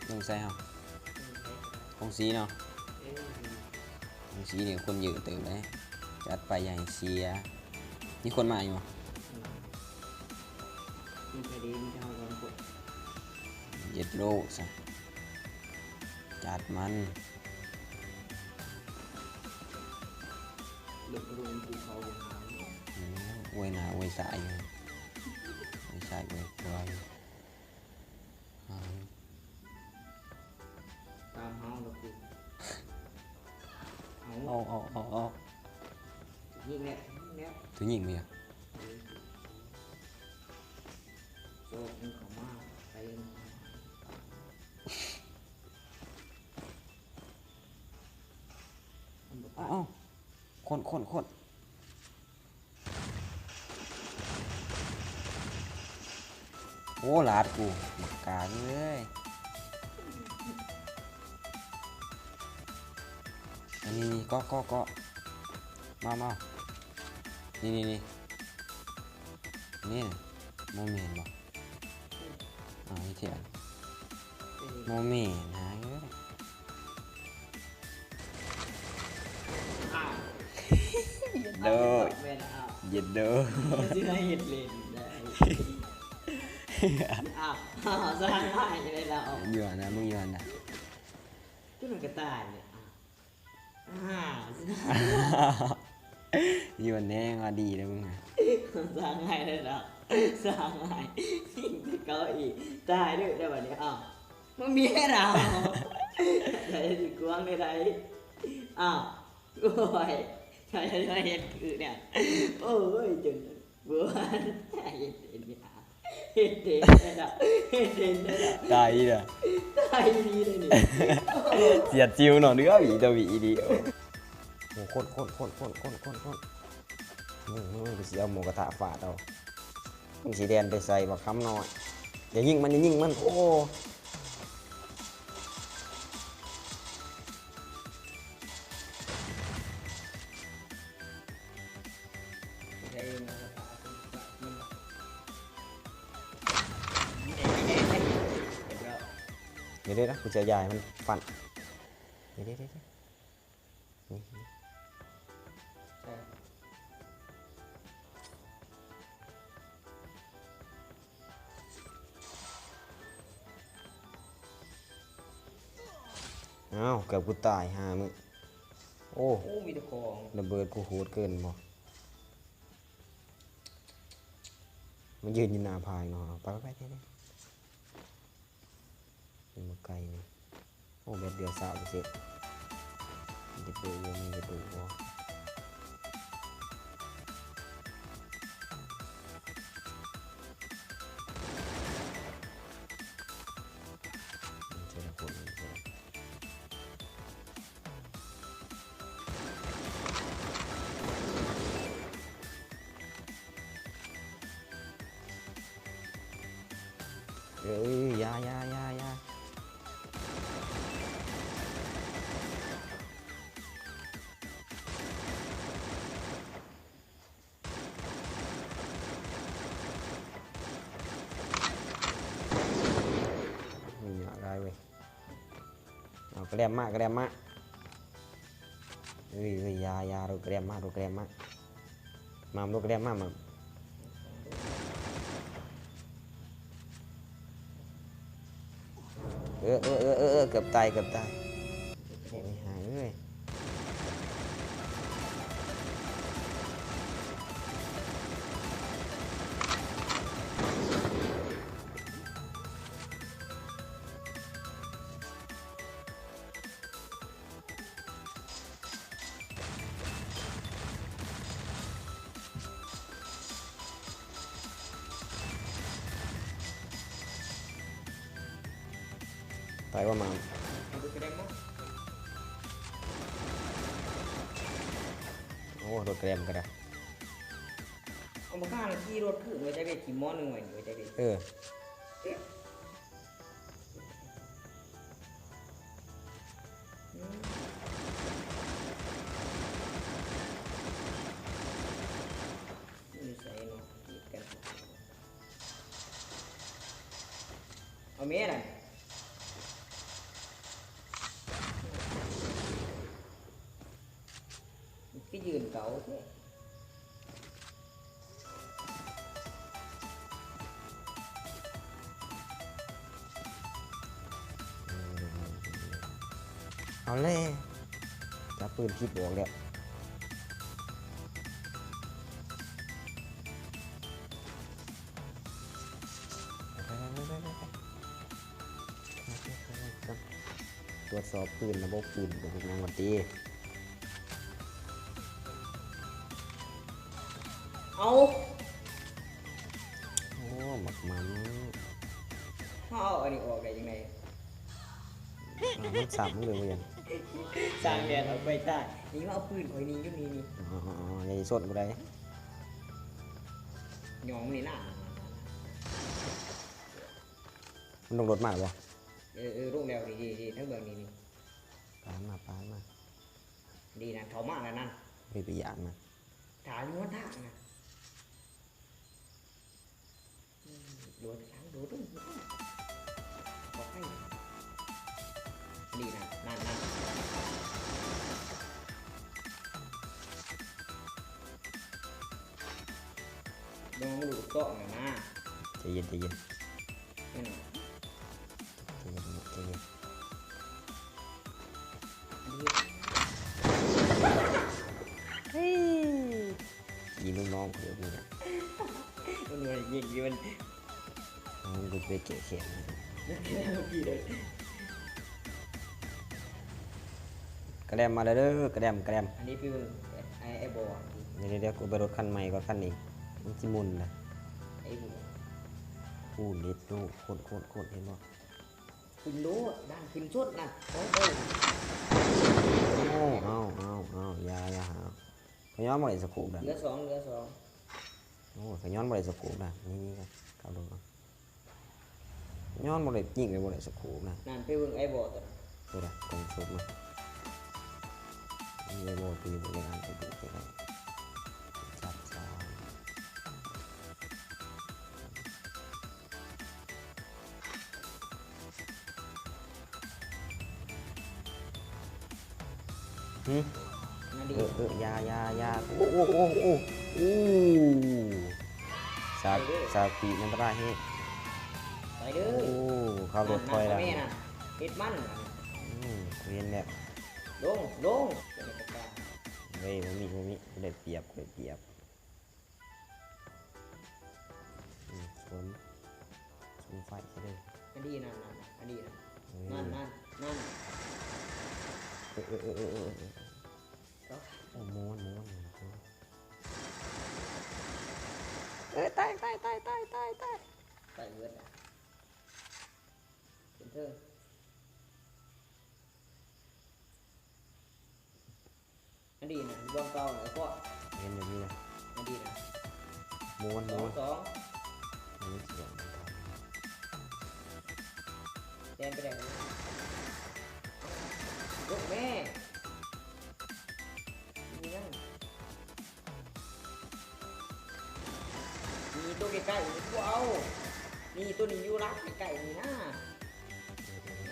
ລົງໃສເຮົາ? ລົງໃສກໍໄດ້ ລົງສີເນາະ. ເອີ ລົງສີນີ້ຄົນເຍອະເຕີບເດ້ ຈັດໄປຢ່າໃຫ້ເສຍ. ມີຄົນມາຢູ່ບໍ່? ມີໃຜເດ ມີແຕ່ເຮົາສອງຄົນ. ເຢັດໂລຊະ ຈັດມັນ. ລົງ ລົງພູເຂົາ ອືມ ອວຍໜ້າອວຍຕາຢູ່ ອວຍຊ້າຍອວຍຂວາຢູ່. ຕາມເຮົາລະກູ ເອົາ ເອົາ ເອົາ ເອົາ ຍິງແລ້ວ ຍິງແລ້ວ ຖືຍິງເລີຍ. ໂຊກມັນເຂົ້າມາ ໄປ ເອົາ ເອົາ ຄົນ ຄົນ ຄົນ. ໂອ້ ລາດກູ ບັກກາກເອີຍ. ອັນນີ້ ນີ້ ເກາະ ເກາະ ເກາະ ມາ ມາ ນີ້ ນີ້ ນີ້ ນີ້ ບໍ່ແມ່ນບໍ່? ອາ ເຮັດເທື່ອ ບໍ່ແມ່ນຫາເອີຍ. ອ້າວ ເຢັດໂດ ແມ່ນ ອ້າວ ເຢັດໂດ ຊິໃຫ້ເຮັດເລ່ນໄດ້. ອ້າວ ສ້າງໃຫ້ໄດ້ແລ້ວ ຢູ່ຫັ້ນນະ ມຶງຢູ່ຫັ້ນນະ ຕົວນັ້ນກໍຕາຍເລີຍ. ອ້າວ ຢູ່ແນງວ່າດີແລ້ວມຶງ ສ້າງໃຫ້ໄດ້ແລ້ວ ສ້າງໃຫ້ ຍິງເຂົາອີກ ຕາຍເດີ້ ແຕ່ບັດນີ້. ອ້າວ ບໍ່ມີແລ້ວ ໄດ້ຊິກວາງໄດ້ໃດ. ອ້າວ ໂອ້ຍ ໃຜຈະມາເຮັດຄືແນວ ໂອ້ຍ ຈົນ ບໍ່ ເຮັດເຫັນ ເຮັດເຫັນແລ້ວ ເຮັດເຫັນແລ້ວ ຕາຍອີກແລ້ວ ຕາຍອີ່ຫຼີເດ້ນີ້. ສຽດຊິວເນາະ ເຫຼືອຫວີຕໍ່ຫວີອີ່ຫຼີ. ໂອ້ ໂອ້ ຄົນ ຄົນ ຄົນ ຄົນ ຄົນ ຄົນ ຄົນ ມຶງ ມຶງ ກູຊິເອົາໝູກະທະຟາດເອົາ. ມັນຊິແລ່ນໄປໃສບັກຄຳນ້ອຍ? ຢ່າຍິງມັນ ຢ່າຍິງມັນ ໂອ້. ດຽວໆ ນະ ກູຈະຢາຍມັນຟັນ ດຽວໆ ດຽວໆ. ອ້າວ ເກືອບກູຕາຍ ຫາມຶງ. ໂອ້ ໂອ້ ມີແຕ່ຂອງ ລະເບີດກູໂຫດເກີນບໍ່? ມັນຢືນຢູ່ໜ້າຜາເນາະ ໄປ ໄປ ໄປ ໄປ. ຍັງບໍ່ໄກນີ້ ໂອ້ ແບັດເຫຼືອຊາວເປີເຊັນ ມີແຕ່ໂຕ ມີແຕ່ໂຕ ເທື່ອລະຄົນ ເທື່ອລະ ເອີ ຢ່າ ຢ່າ ຢ່າ ຢ່າ. ມັນຍາກຫຼາຍເວີຍ. ເອົາ ກະແລັມມາ ກະແລັມມາ. ເອີຍ ເອີຍ ຢ່າ ຢ່າ ໂດດກະແລັມມາ ໂດດກະແລັມມາ. ມາ ໂດດກະແລັມມາ ມາ. ເອີ ເອີ ເອີ ເອີ ເອີ ເກືອບຕາຍ ເກືອບຕາຍ. ໂອ້ຍ ຫາເອີຍ. ຕາຍວ່າໝາ. ໂອ້ ໂດດກະແດມກະດາ. ເອົາມາຂ້າງຂີ່ລົດຄືນໄວ້ຈັກເວກ ຂີ່ມໍໜຶ່ງໄວ້ນີ້ໄວ້ຈັກເວກ. ເອີ. ອືມ ຢູ່ໃສເນາະ ກີດກັນ. ເອົາແມ່ນະ. ຢືນເກົ່າແທ້. ເອົາແລ້ວ ຈັບປືນຜິດບອກແລ້ວ. ໄປໆໆໆໆ ໄປ ໄປ ໄປ ໄປ ໄປ ໄປ ໄປ ກວດສອບປືນ ລະບົບປືນ ເປັນຫຍັງວ່າຕິ. ເອົາ ໂອ້ ບັກໝັ້ນ ເຮົາເອົາອັນນີ້ອອກໄດ້ຈັ່ງໃດ? ມັນຊ້ຳເລີຍບໍ່ຫຍັງ ສ້າງແດດອອກໄປຕາຍ. ນີ້ມາເອົາປືນຂ້ອຍນີ້ ຢູ່ນີ້ນີ້. ອໍ ອໍ ອໍ ຢ່າຊິຊົນຜູ້ໃດ ຫຍ້ອງມັນນີ້ນະ. ມັນລົງລົດມາແລ້ວບໍ່? ເອີ ເອີ ລົງແລ້ວ. ນີ້ ນີ້ ນີ້ ທາງເບື້ອງນີ້ ນີ້ ປານມາ ປານມາ. ດີນະ ເຂົ້າມາແລ້ວນັ້ນ. ໄປ ໄປຢ້ານມັນ ຖ້າຢູ່ຫົນທາງນະ. ອືມ ໂດດທາງ ໂດດລົງ ໂດດລົງ ປອດໄພ. ດີນະ ນັ້ນ ນັ້ນ ລອງດູກເກາະນະນະ. ໃຈເຢັນ ໃຈເຢັນ. ອືມ ໃຈເຢັນ ໃຈເຢັນ. ເຮີ້ຍ ອີລູກນ້ອງເຂົາເລີຍນີ້ນະ ມັນວ່າຍິງຢູ່ມັນ ມັນກໍໄປແກ້ແຄ້ນ. ກະແດມມາແລ້ວເດີ ກະແດມ ກະແດມ. ອັນນີ້ຄືໄອ້ ໄອ້ບໍ່ ດຽວໆໆ ກູໄປລົດຄັນໃໝ່ກ່ອນ ຄັນນີ້ມັນຊິໝຸ່ນນະ. ໄອ້ບໍ່ ໂອ້ ເນັດໂຕ ໂຄດໆໆ ເຫັນບໍ່? ຂຶ້ນໂລດ ດັນຂຶ້ນສຸດນະ. ໂອ້ ເອົາ ເອົາ ເອົາ ເອົາ ຢ່າ ຢ່າຫາ. ຂະຍ້ອນບໍ່ໄດ້ສະໂຄບນະ ເຫຼືອສອງ ເຫຼືອສອງ. ໂອ້ ຂະຍ້ອນບໍ່ໄດ້ສະໂຄບນະ. ນີ້ໆ ຂັບລົດກ່ອນ. ຍ້ອນບໍ່ໄດ້ຍິງ ໄປບໍ່ໄດ້ສະໂຄບນະ. ນັ້ນ ໄປເບິ່ງໄອ້ບໍ່ຕົວນັ້ນ ຕົວໃດ ກອງສົບນະ. ມີໄອ້ບໍ່ຕີບໍ່ໄດ້ ອັນໄປດູໃກ້ໆ ຈັດສາ. ຫຶ ເອີ ເອີ ຢ່າ ຢ່າ ຢ່າ. ໂອ້ ໂອ້ ໂອ້ ໂອ້ ໂອ້ ສາກ ສາກປີກມັນອັນຕະລາຍແຮງ. ໄປເດີ ໂອ້ ຂັບລົດຖອຍຫຼັງ. ເຮັດມັນ ອືມ ເຫັນແລ້ວ. ລົງ ລົງ ເອີຍ ບໍ່ມີ ບໍ່ມີ ໄດ້ປຽບ ໄດ້ປຽບ. ອືມ ສວນ ສວນໄຟເດີ. ອັນນີ້ນັ້ນ ອັນນີ້ນັ້ນ ເອີຍ ນັ້ນ ນັ້ນ ນັ້ນ. ເອີ ເອີ ເອີ ໂອ້ ໂມນ ໂມນ ໂມນ. ເອີຍ ຕາຍ ຕາຍ ຕາຍ ຕາຍ ຕາຍ ຕາຍ. ໄປເບິດ ຂຶ້ນເທິງ. ອັນນີ້ນະ ບ່ອນເກົ່ານະ ໄອ້ພວກ ເຫັນຢູ່ນີ້ນະ. ອັນນີ້ນະ ມ້ວນ ມ້ວນ ສອງ ແລ່ນໄປແລ້ວ ລົງແມ່. ນີ້ຍັງ ນີ້ໂຕໃກ້ໆ ນີ້ບໍ່ເອົາ. ນີ້ໂຕນີ້ຢູ່ຫຼັກໃກ້ໆ ນີ້ນະ. ນັ້ນ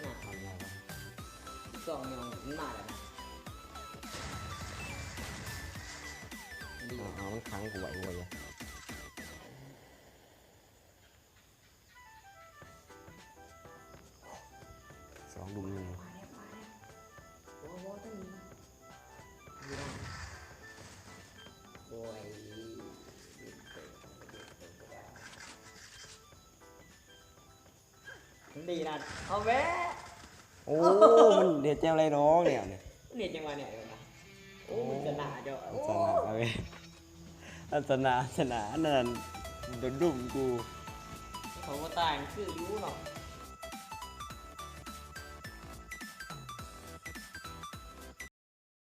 ນະ ສອງຫຍ້ອງມັນມາແລ້ວນະ. ເອົາ ເອົາ ມັນຂັງກູໄວ້ ກູໄວ້. ສອງລຸມໜຶ່ງ. ມາແລ້ວ ມາແລ້ວ. ບໍ່ ບໍ່ ຕ້ອງມີ ໂອ້ຍ ມັນດີນະ ເອົາແມ້. ໂອ້ ມັນເຮັດແນວໃດເນາະແນວນີ້ ມັນເຮັດຈັ່ງວ່າແນວນີ້ນະ. ໂອ້ ມັນຊະນະເຈົ້າ ມັນຊະນະເວີ້ຍ ມັນຊະນະ ມັນຊະນະ. ອັນນັ້ນໂດນດຸ້ມກູ ເຂົາບໍ່ຕາຍ ມັນຄືຢູ່ເນາະ.